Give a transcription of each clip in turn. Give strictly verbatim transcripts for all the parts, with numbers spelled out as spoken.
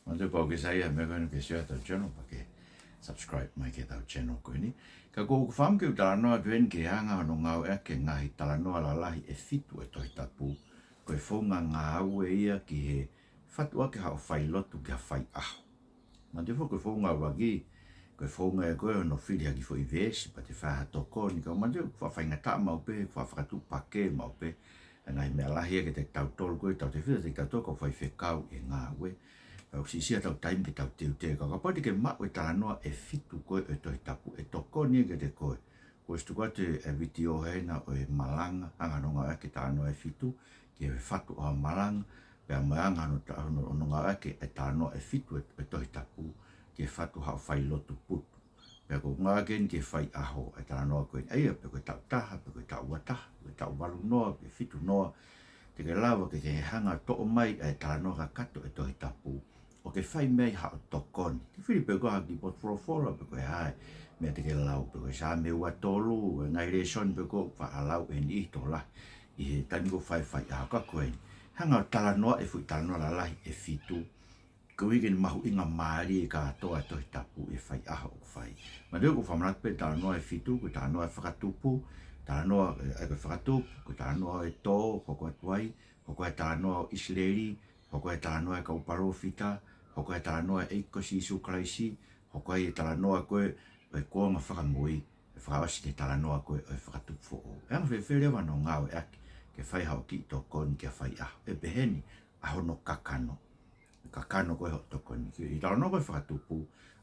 Manatuʻi pau ke saiʻia he meʻa ko eni ke share ʻetau channel pea ke subscribe mai ki heʻetau channel ko eni. Ka ʻoku ou fakaʻamu ke u talanoa atu eni ki he anga hono ngāueʻaki e ngaahi talanoa lalahi ʻe fitu ʻo e Tohi Tapu. Ko e founga ngāue ia ki he fatu ʻaki haʻo failotu ki ha faiʻaho. Manatuʻi foki ko e founga ʻuluaki, ko e founga ia ko ē hono fili ha kiʻi foʻi veesi pea te fai ha tokoni, ka manatuʻi ʻoku faʻa faingataʻa maʻu pē, ʻoku faʻa fakatuʻupakē maʻu pē. ʻA e ngaahi meʻa lahi ia kiate kitautolu ko ē, tautefito kiate kitautolu kau faifekau ʻi he ngāue. Pea ʻoku siʻisiʻi ʻetau taimi ke tau teuteu, ka kapau te ke maʻu e talanoa ʻe fitu ko ē ʻo e Tohi Tapu, ʻe tokoni ia kiate koe. Kuo ʻosi tuku atu e vitiō hena ʻo e malanga, anga hono ngāueʻaki e talanoa ʻe fitu ki he fatu ʻo ha malanga, pea mo e anga hono ta-, hono, hono ngāueʻaki e talanoa ʻe fitu ʻo e, ʻo e Tohi Tapu ki he fatu haʻo failotu putu. Pea ʻoku ngāueʻaki eni ki he faiʻaho e talanoa ko eni. ʻA ia, pe ko e taʻu taha, pe ko e taʻu ua taha, pe ko e taʻu valu noa, pe fitu noa, te ke lava ke ke hanga ʻo toʻo mai e talanoa kakato ʻo e Tohi Tapu ʻo ke fai mei ai haʻo tokoni. Ke fili pe ko e hā ha kiʻi potu folofola, pe ko e hā e meʻa te ke lau, pe ko e Saame ua tolu, e ngaahi lēsoni pe ko ē ʻoku faʻa lau ʻe he niʻihi tokolahi ʻi he taimi ʻoku fai e faiʻaho. Ka ko eni, hanga ʻo talanoaʻi e foʻi talanoa lalahi ʻe fitu, koeʻuhi ke ne mahuʻingamālie kātoa e Tohi Tapu ʻi he faiʻaho ʻoku fai. Manatuʻi ʻoku ou fakamanatu pē e talanoa ʻe fitu, ko e talanoa ʻo e Fakatupu, talanoa, ē, ko e Fakatupu, ko e talanoa ʻo e tō, hoko atu ai, hoko atu e talanoa ʻo ʻIsileli, hoko atu e talanoa ʻo e kau palōfita, hoko atu e talanoa ʻo e ʻEiki ko Sīsū Kalaisi, hoko atu e talanoa ko ē ʻo e kuonga fakamui, ʻo fakaʻosi ki he talanoa ko ē ʻo e Fakatupu foʻou. ʻE anga fēfē leva hono ngāueʻaki ke fai haʻo kiʻi tokoni ki ha faiʻaho? ʻE peheni ʻa hono kakano. Kakano ko ē hoʻo tokoni. Ki he talanoa ko ē ʻo e Fakatupu,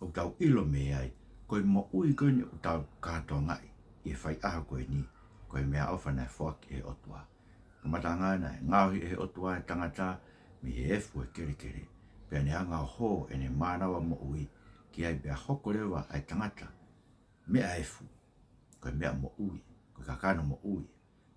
ʻoku tau ʻilo mei ai, ko e moʻui ko eni ʻoku tau kātoangaʻi ʻi he faiʻaho ko eni, ko e meʻaʻofa naʻe foaki ʻe he ʻOtua. Kamataʻanga naʻe ngaohi ʻe he ʻOtua e tangata mei he efu ʻo e kelekele, pea ne hanga ʻo hō ʻene mānava moʻui ki ai pea hoko leva ʻa e tangata meʻa efu, ko e meʻa moʻui, ko e kakano moʻui.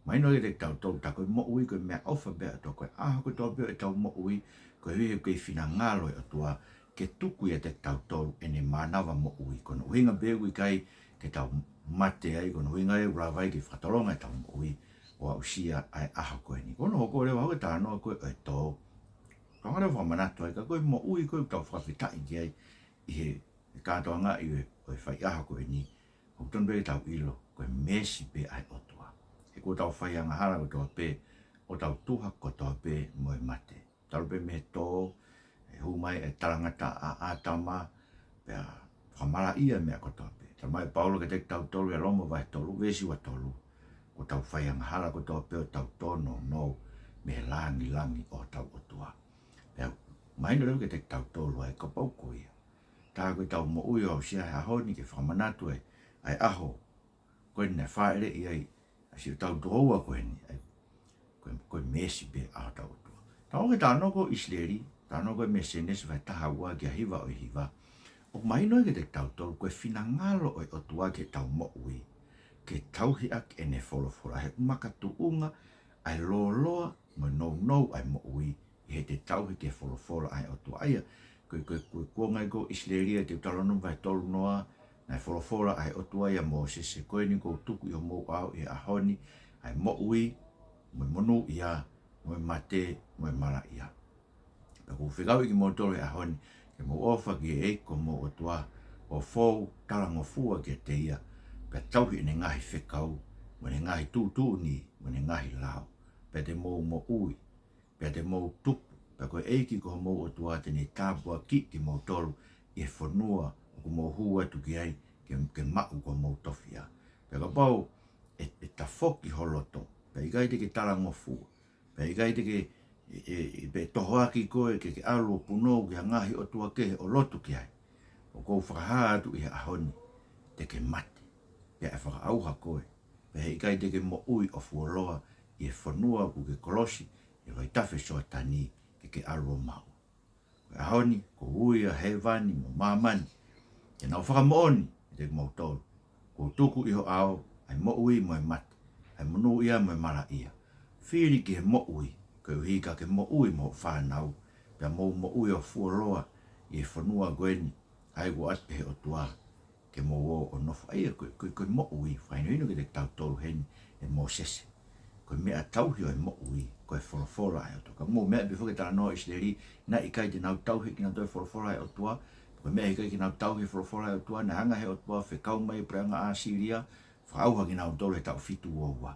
Mahino kiate kitautolu, tā ko e moʻui ko e meʻaʻofa pē ʻa e ʻOtua, ko e ʻaho kotoa pē ʻo ʻetau moʻui, koeʻuhi he ʻoku kei finangalo e ʻOtua ke tuku ʻiate kitautolu ʻene mānava moʻui. Ko hono ʻuhinga pē ʻoku ʻikai ke tau mate ai, ko hono ʻuhinga ia ʻoku lava ai ke fakatolonga ʻetau moʻui ʻo aʻusia ʻa e ʻaho ko eni. Ko hono hoko leva hoko e talanoa ko ē ʻo e tō, ʻoku ou hanga leva ʻo fakamanatu ai, ka ko e moʻui ko ē ʻoku tau fakafetaʻi ki ai ʻi he, he kātoangaʻi ʻo e, ʻo e faiʻaho ko eni, ʻoku totonu pē ke tau ʻilo ko e meesi pē ʻa e ʻOtua. He kuo tau fai angahala kotoa pē ʻo tau tuha kotoa pē mo e mate. Talu pē mei he tō, ʻe hū mai e talangataʻa ʻa ʻĀtama, pea fakamalaʻia e meʻa kotoa pē. Talamai ʻe Paula kiate kitautolu ʻia Loma vahe tolu, veesi ua tolu, kuo tau fai angahala kotoa pē ʻo tau tōnounou mei he langilangi ʻo hotau ʻOtua. Pea mahino leva kiate kitautolu ai, kapau ko ia, tā ko ʻetau moʻui ʻo aʻusia he ʻaho ni, ke fakamanatu ai ʻa e ʻaho ko eni naʻe fāʻeleʻi ai ʻa siʻotau tokoua ko eni, ʻa e, ko e, ko e meesi pē ʻa hotau ʻOtua. Tau ō ki he talanoa ko ē ʻo ʻIsileli, talanoa ko ē mei Sēnesi vahe taha ua ki he hiva ʻo e hiva. ʻOku mahino ai kiate kitautolu ko e finangalo ʻo e ʻOtua ki heʻetau moʻui, ke tauhi ʻaki ʻene folofola. He ʻoku makatuʻunga ʻa e lōloa mo e nounou ʻa e moʻui ʻi heʻete tauhi ki he folofola ʻa e ʻOtua. ʻA ia, ko e, ko e, ko e kuonga ia ko ē ʻo ʻIsileli, ʻi he Teutalōnome vahe tolu noa, naʻe folofola ʻa e ʻOtua ʻia Mōsese, ko eni kuo u tuku ʻi homou ʻao ʻi he ʻaho ni ʻa e moʻui, mo e monūʻia, mo e mate, mo e malaʻia. Pea ʻoku ou fekauʻi kimoutolu he ʻaho ni, ke mou ʻofa ki he ʻEiki ko homou ʻOtua, ʻo fou talangofua kiate ia, pea tauhi ʻene ngaahi fekau, mo ʻene ngaahi tuʻutuʻuni, mo ʻene ngaahi lao, pea te mou moʻui, pea te mou tupu, pea ko e ʻEiki ko homou ʻOtua te ne tāpuakiʻi kimoutolu ʻi he fonua ʻoku mou hū atu ki ai ke, ke maʻu ko homou tofiʻa. Pea kapau ʻe, ʻe tafoki ho loto, pea ʻikai te ke talangofua, pea ʻikai te ke, ʻe, ʻe, ʻe, pe tohoaki koe ke ke ʻalu ʻo punou ki ha ngaahi ʻotua kehe ʻo lotu ki ai, ʻoku ou fakahā atu ʻi he ʻaho ni, te ke mate, pea ʻe fakaʻauha koe, pea heʻikai te ke moʻui ʻo fuoloa ʻi he fonua ʻoku ke kolosi ʻi he vaitafe Soatani ke ke ʻalu ʻo maʻu. Ko e ʻaho ni, kuo u ui ʻa hēvani mo māmani ke nau fakamoʻoni kiate kimoutolu, kuo u tuku ʻi ho ʻao ʻa e moʻui mo e mate, ʻa e monūʻia mo e malaʻia. Fili ki he moʻui, koeʻuhi ka ke moʻui mo hoʻo fānau, pea mou moʻui ʻo fuoloa ʻi he fonua ko eni, ʻa ia kuo ʻoatu ʻe he ʻOtua ke mou ō ʻo nofo ai. ʻA ia ko e, ko e, ko e moʻui, fakahinohino kiate kitautolu heni ʻe Mōsese, Ko e meʻa tauhi ʻo e moʻui ko e folofola ʻa e ʻOtua. Ka mou meaʻi pē foki e talanoa ʻo ʻIsileli, naʻe ʻikai te nau tauhi ʻe kinautolu e folofola ʻa e ʻOtua. Ko e meʻa ʻikai ke nau tauhi e folofola ʻa e ʻOtua, naʻe hanga ʻe he ʻOtua ʻo fekau mai e puleʻanga ʻAsīlia, fakaʻauha kinautolu he taʻu fitu ua ua.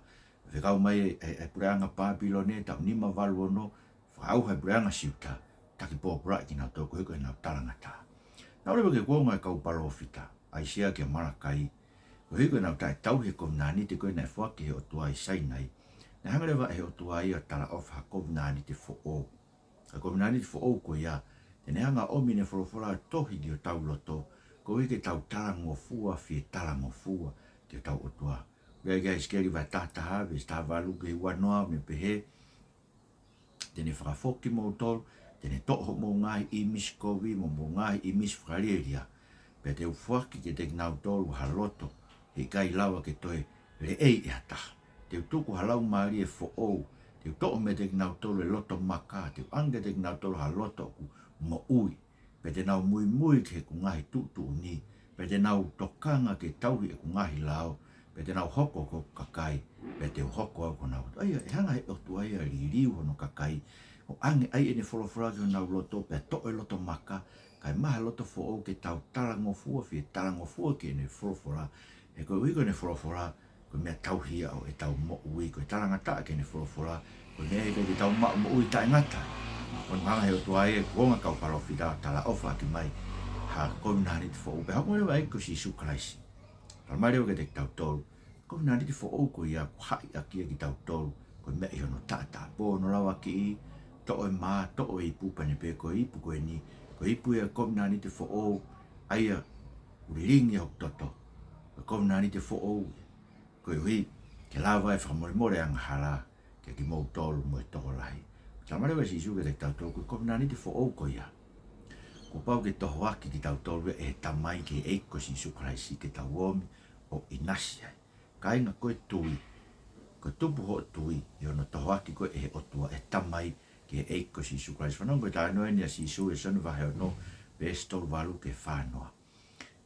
Fekau mai e, e, e puleʻanga Pāpilone, taʻu nima valu ono, fakaʻauha e puleʻanga Siuta, taki pōpulaʻi kinautolu koeʻuhi ko ʻenau talangataʻa. Naʻa nau leva ki he kuonga e kau palōfita, ʻAisea kia Malakai, koeʻuhi ko ʻenau taʻetauhi e kovinānite ko ē naʻe foaki ʻe he ʻOtua ʻi Sainai, naʻe hanga leva ʻe he ʻOtua ia ʻo talaʻofa ha kovinānite foʻou. Ka ko e kovinānite foʻou ko ia, te ne hanga ʻo ʻomi ʻene folofola ʻo tohi ki hotau loto, koeʻuhi ke tau talangofua, fie talangofua ki hotau ʻOtua. Lea ki ai ʻa ʻIsikeli vahe taha taha, veesi taha valu ki he ua noa, ʻo ne pehē, te ne fakafoki kimoutolu, te ne toʻo hoʻomou ngaahi ʻīmisi kovi mo hoʻomou ngaahi ʻīmisi fakalielia. Pea te u foaki kiate kinautolu ha loto he ʻikai lava ke toe leʻei ʻe ha taha. Te u tuku ha laumālie foʻou, te u toʻo meiate kinautolu e loto maka, te u ʻoange kiate kinautolu ha loto ʻoku moʻui. Pea te nau muimui ki heʻeku ngaahi tuʻutuʻuni, pea te nau tokanga ke tauhi ʻeku ngaahi lao, pea te nau hoko ko hoku kakai, pea te u hoko au ko honau ʻOtua. ʻA ia, ʻe hanga ʻe he ʻOtua ia ʻo liliu hono kakai, ʻo ʻoange ai ʻene folofola ki honau loto, pea toʻo e loto maka, kae maʻu ha loto foʻou ke tau talangofua, fie talangofua ki heʻene folofola. He koeʻuhi ko ʻene folofola, ko e meʻa tauhi ia ʻo ʻetau moʻui, ko e talangataʻa ki heʻene folofola, ko e meʻa ia ke tau maʻu moʻui taʻengata. Ko hono hanga ʻe he ʻOtua ia he kuonga e kau palōfita ʻo talaʻofa ʻaki mai ha kovinānite foʻou, pea hoko mai leva e ʻEiki ko Sīsū Kalaisi. Tala mai leva kiate kitautolu, kovinānite foʻou ko ia ʻoku haʻi ʻaki ia kitautolu, ko e meʻa ʻi hono taʻataʻa. Pō hono lavakiʻi, toʻo e mā, toʻo e ipu, pea ne pehē ko e ipu ko eni, ko e ipu ia e kovinānite foʻou, ʻa ia ʻoku lilingi hoku toto. Ko e kovinānite foʻou, koeʻuhi ke lava e fakamolemole angahala kiate kimoutolu mo e tokolahi. Tala mai leva ʻe Sīsū kiate kitautolu, ko e kovinānite foʻou ko ia, kuo pau ke tohoaki kitautolu ʻe he Tamai ki he ʻEiki ko Sīsū Kalaisi ke tau omi ʻo ʻinasi ai. Kāinga, ko e tui, ko e tupu hoʻo tui ʻi hono tohoaki koe ʻe he ʻOtua, ʻe he Tamai, ki he ʻEiki ko Sīsū Kalaisi. Fanongo ki he talanoa eni ʻa Sīsū ʻi Sione vahe ono, veesi tolu valu ki he fā noa.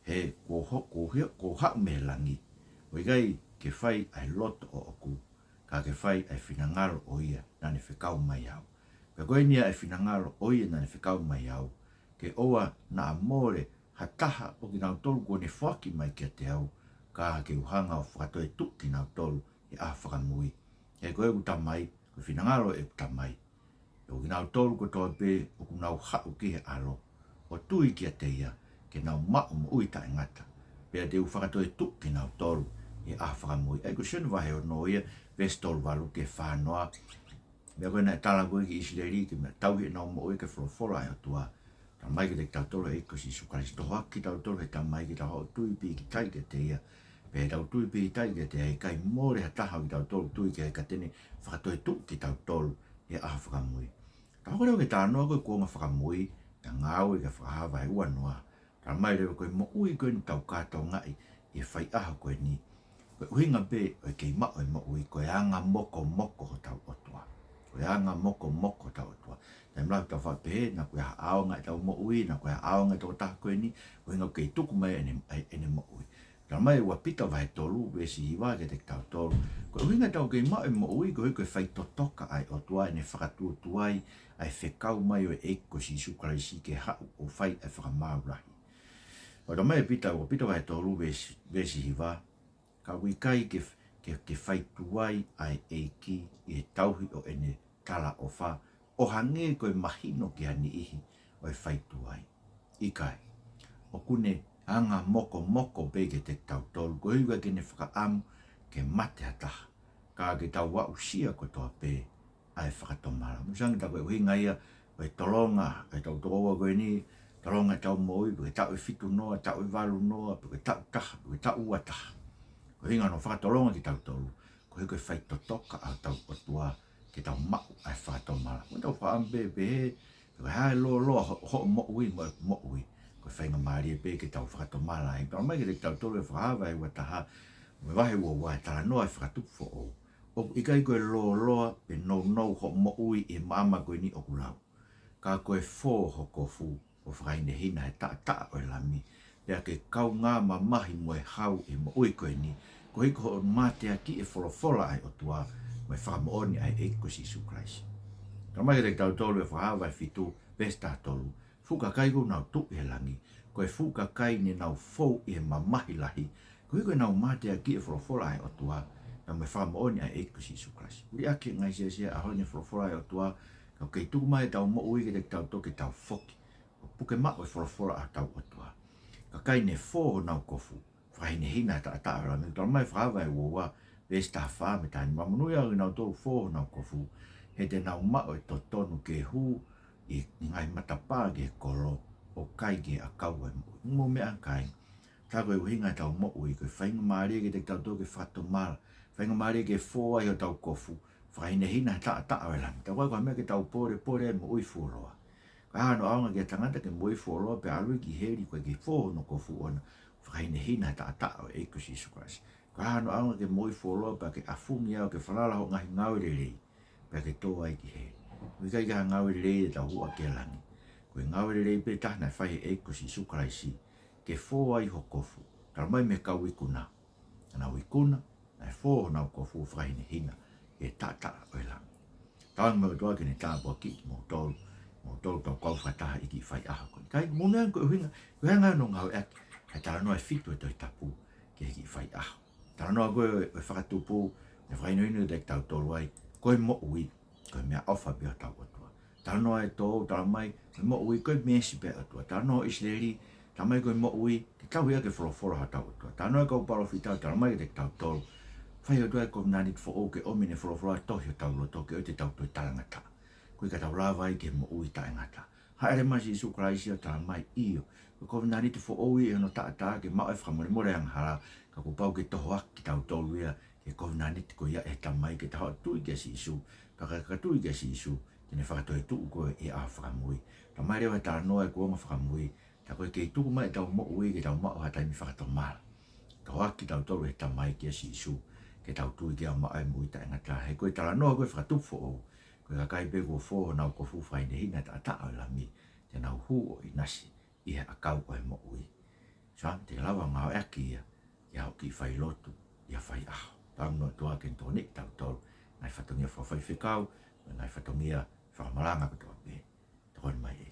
He kuo ho-, kuo hia-, kuo u haʻu mei he langi, ʻo ʻikai ke fai ʻa e loto ʻoʻoku, ka ke fai ʻa e finangalo ʻo ia naʻa ne fekau mai au. Pea ko eni ʻa e finangalo ʻo ia naʻa ne fekau mai au, ke ʻoua naʻa mole ha taha ʻo kinautolu kuo ne foaki mai kiate au, ka ke u hanga ʻo fakatoetuʻu kinautolu he ʻaho fakamui. He ko ʻeku Tamai, ko e finangalo ʻeku Tamai, ʻa kinautolu kotoa pē ʻoku nau haʻu ki he ʻAlo, ʻo tui kiate ia, ke nau maʻu moʻui taʻengata. Pea te u fakatoetuʻu kinautolu he ʻaho fakamui. ʻA ia ko Sione vahe ono ia, veesi tolu valu ki he fā noa. Meʻa ko ē naʻe tala ko ē ki ʻIsileli, ke meʻa tauhi ʻenau moʻui ki he folofola ʻa e ʻOtua. Tala mai kiate kitautolu ʻe he ʻEiki ko Sīsū Kalaisi, tohoaki kitautolu ʻe he Tamai ke tau haʻu ʻo tui pīkitai kiate ia. Pea ʻi heʻetau tui pīkitai kiate ia, ʻe ʻikai mole ha taha ʻo kitautolu tui ki ai, ka te ne fakatoetuʻu kitautolu he ʻaho fakamui. Tau hoko leva ki he talanoa ko ē kuonga fakamui, ʻa e Ngāue ki he Fakahā vahe ua noa. Tala mai leva ko e moʻui ko eni ʻoku tau kātoangaʻi ʻi he faiʻaho ko eni, ko e ʻuhinga pē ʻo e kei maʻu e moʻui, ko e anga mokomoko hotau ʻOtua. Ko e anga mokomoko hotau ʻOtua. Taimi lahi ʻoku tau faʻa pehē, naʻa ko e ʻaonga ʻetau moʻui, naʻa ko e ʻaonga e tokotaha ko eni, ʻuhinga ʻoku kei tuku mai ʻene, ʻene moʻui. Tala mai ʻe ua Pita vahe tolu, veesi hiva kiate kitautolu, ko e ʻuhinga ʻetau kei maʻu e moʻui, koeʻuhi ko e faitotoka ʻa e ʻOtua, ʻene fakatuotuai ʻa e fekau mai ʻo e ʻEiki ko Sīsū Kalaisi ke haʻu ʻo fai ʻa e fakamaau lahi. ʻOku tala mai ʻe Pita, ua Pita vahe tolu, veesi, veesi hiva, ka ʻoku ʻikai ke, ke, ke fai tuai ʻa e ʻEiki ʻi he tauhi ʻo ʻene talaʻofa, ʻo hangē ko e mahino ki ha niʻihi ʻo e fai tuai. ʻIkai. ʻOku ne anga mokomoko pē kiate kitautolu, koeʻuhi ʻoku ʻikai ke ne fakaʻamu ke mate ha taha, ka ke tau aʻusia kotoa pē ʻa e fakatomala. Mou sio ange, tā ko e ʻuhinga ia ʻo e tolonga, ʻa ʻetau tokoua ko eni, tolonga ʻetau moʻui, pe ko e taʻu ʻe fitu noa, taʻu ʻe valu noa, pe ko e taʻu taha, pe ko e taʻu ua taha. Ko e ʻuhinga hono fakatolonga kitautolu, koeʻuhi ko e faitotoka ʻa hotau ʻOtua, ke tau maʻu ʻa e fakatomala. Ko ʻetau fakaʻamu pē, pehē, pe ko e hā e lōloa ho-, hoʻo moʻui mo ʻeku moʻui, ko e faingamālie pē ke tau fakatomala. ʻOku tala mai kiate kitautolu ʻe he Fakahā vahe ua taha mo e vahe ua ua, ʻa e talanoa ʻo e fakatupu foʻou, ʻoku ʻikai ko e lōloa pe nounou hoʻo moʻui ʻi he maama ko eni ʻoku lau, ka ko e fō ho kofu ʻo fakahinehina he taʻataʻa ʻo e Lami, pea ke kaungā mamahi mo e hau ʻi he moʻui ko eni, koeʻuhi ko hoʻo mateakiʻi e folofola ʻa e ʻOtua, mo e fakamoʻoni ʻa e ʻEiki ko Sīsū Kalaisi. Talamai kiate kitautolu ʻe Fakahā vahe fitu, veesi taha tolu: Fuʻu kakai kuo nau tuʻu ʻi he langi, ko e fuʻu kakai ne nau fou ʻi he mamahi lahi, koeʻuhi ko ʻenau mateakiʻi e folofola ʻa e ʻOtua, pea mo e fakamoʻoni ʻa e ʻEiki ko Sīsū Kalaisi. Liʻaki e ngaahi siasi ʻa e ʻaho ni e folofola ʻa e ʻOtua, ka ʻoku kei tuku mai ʻetau moʻui kiate kitautolu ke tau foki ʻo puke maʻu e folofola ʻa hotau ʻOtua. Kakai ne fō honau kofu, fakahinehina he taʻataʻa ʻo e Lami. Talamai ʻe Fakahā vahe uaua, veesi taha fā mo e taha nima: Monūʻia ʻa kinautolu ʻoku fō honau kofu, he te nau maʻu e totonu ke hū ʻi, ʻi he ngaahi matapā ki he kolo, ʻo kai ki he ʻakau ʻo e moʻui. Mou meʻa, kāinga, tā ko e ʻuhinga ʻetau moʻui, ko e faingamālie kiate kitautolu ke fakatomala, faingamālie ke fō ai hotau kofu, fakahinehina he taʻataʻa ʻo e Lami. Tā ko e, ko e meʻa ke tau pōlepole ai e moʻui fuoloa. Ko e hā hono ʻaonga ki he tangata ke moʻui fuoloa pea ʻalu ia ki heli ʻoku ʻikai ke fō hono kofu ʻoʻona, fakahinehina he taʻataʻa ʻo e ʻEiki ko Sīsū Kalaisi? Ko e hā hono ʻaonga ke moʻui fuoloa pea ke ʻafungi ai ʻo ke falala hoʻo ngaahi ngāue lelei, pea ke tō ai ki heli? ʻOku ʻikai ke ʻi ai ha ngāue lelei te tau hū ʻaki e langi. Ko e ngāue lelei pē taha naʻe fai ʻe he ʻEiki ko Sīsū Kalaisi, ke fō ai ho kofu. Talamai mei he kau ikuna, naʻa nau ikuna, naʻe fō honau kofu, fakahinehina he taʻataʻa ʻo e Lami. Tauange mo e ʻOtua ke ne tāpuakiʻi kimoutolu, moutolu ʻoku tau kau fakataha ʻi he kiʻi faiʻaho ko eni. Kāinga, mou meʻa, ko e ʻuhinga, ko e anga hono ngāueʻaki ʻa e talanoa ʻe fitu ʻo e Tohi Tapu ki he kiʻi faiʻaho. Talanoa ko ē ʻo e fakatupu, ʻe fakahinohino kiate kitautolu ai ko e moʻui ko e meʻaʻofa pē ʻa hotau ʻOtua. Talanoa ʻa e tō, talamai ko e moʻui ko e meesi pē ʻa e ʻOtua. Talanoa ʻo ʻIsileli, talamai ko e moʻui ke tauhi ʻaki e folofola ʻa hotau ʻOtua. Talanoa ʻa e kau palōfita, talamai kiate kitautolu, fai ʻe he ʻOtua e kovinānite foʻou ke ʻomi ʻene folofola ʻo tohi hotau loto ke ʻoua te tau toe talangataʻa, koeʻuhi ka tau lava ai ki he moʻui taʻengata. Hāʻele mai ʻa Sīsū Kalaisi ʻo talamai, ʻio, ko e kovinānite foʻou ia ʻi hono taʻataʻa ke maʻu e fakamolemole angahala, ka kuo pau ke tohoaki kitautolu ia ki he kovinānite ko ia ʻe he Tamai, ke tau tui kia Sīsū, pea ka tau tui kia Sīsū, te ne fakatoetuʻu koe ʻi he ʻaho fakamui. Talamai leva ʻe he talanoa ʻo e kuonga fakamui, tā ko e kei tuku mai ʻetau moʻui ke tau maʻu ha taimi fakatomala. Tohoaki kitautolu ʻe he Tamai kia Sīsū, ke tau tui ki ai ʻo maʻu ai e moʻui taʻengata. He ko e talanoa ko ē ʻo e fakatupu foʻou, ko e kakai pē kuo fō honau kofu, fakahinehina he taʻataʻa ʻo e Lami, te nau hū ʻo ʻinasi ʻi he ʻakau ʻo e moʻui. Sai, te ke lava ʻo ngāueʻaki ia ʻi haʻo kiʻi failotu ʻi ha faiʻaho. Tauange mo e ʻOtua ke ne tokoniʻi kitautolu, ngaahi fatongia fakafaifekau, mo e ngaahi fatongia fakamalanga kotoa pē. Tokoni mai ē.